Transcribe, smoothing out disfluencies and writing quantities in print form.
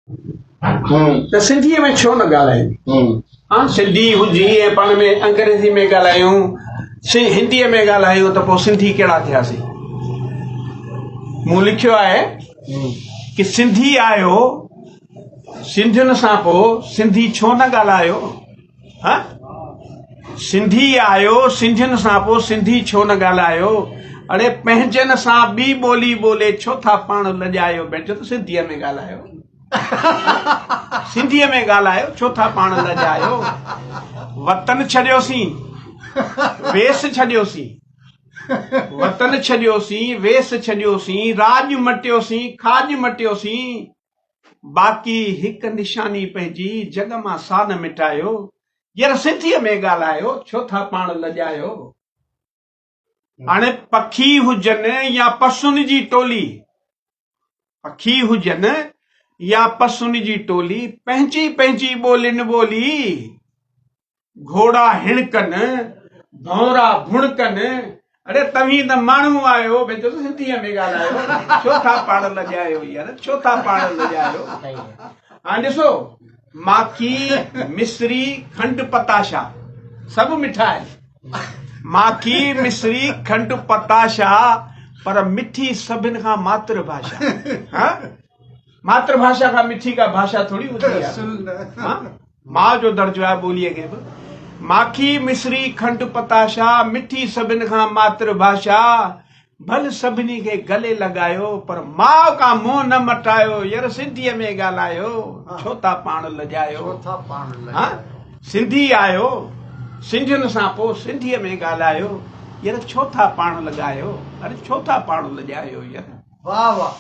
ته سنڌيء ۾ ڇو نه ڳالهايون؟ ها سنڌي هجي ۽ پاڻ ۾ انگريزي ۾ ڳالهايون هنديء ۾ ڳالهايون ته پوء سنڌي ڪهڙا ٿياسين؟ مون لکيو آهي ڪي سنڌي آهيو سنڌين سان پوء سنڌي ڇو نه ڳالهايو؟ ها سنڌي آهيو سنڌين سان پوء سنڌي ڇو نه ڳالهايو؟ اڙي پنهنجن سان ٻي ٻولي ٻولي ڇو ٿا پاڻ لڄايو؟ ڀيڻ ته سنڌيء ۾ ڳالهايو. سنڌيء ۾ ڳالهايو، ڇو ٿا پاڻ لڄايو؟ وطن ڇڏيوسين، ويس ڇڏيوسين، وطن ڇڏيوسين، ويس ڇڏيوسين، راڄ مٽيوسين، کاڄ مٽيوسين، باقي هڪ نشاني پنهنجي جڳ مان سا نه مٽايو. ير سنڌيء ۾ ڳالهايو، ڇو ٿا پاڻ لڄايو؟ هاڻي پکي هجن يا پسن جي ٽولي، پکي هجن يا پسن جي ٽولي، پنهنجي پنهنجي ٻولين ٻولي، گهوڙا هڻڪن، ڀونرا ڀڻڪن، اڙي توهين ته ماڻهو آهيو، ڀئي چئو سنڌيء ۾ ڳالهايو، ڇو ٿا پاڻ لڄايو يار، ڇو ٿا پاڻ لڄايو. هاڻي ڏسو ماکي، مصري، کنڊ پتاشا سڀ مٺا آهن. ماکي، مصري، کنڊ پتاشا پر مٺي سڀن کان ماتر ڀاشا. ها ماتر ڀاشا کان مٺي ڪا ڀاشا ٿوري هوندي آهي. ها ماء جو درجو آهي ٻوليء کي به. ماکي، مصري، کنڊ پتاشا مٺي سڀن کان ماتر ڀاشا. ڀل سڀني کي گلي لڳايو پر ماء کان منهن نه مٽايو ير سنڌيء ۾ ڳالهايو ڇو ٿا پاڻ لڄايو ها سنڌي آهيو سنڌين سان پو سنڌيء ۾ ڳالهايو ير ڇو ٿا پاڻ لڳايو اري ڇو ٿا پاڻ لڄايو ير. واھ واھ.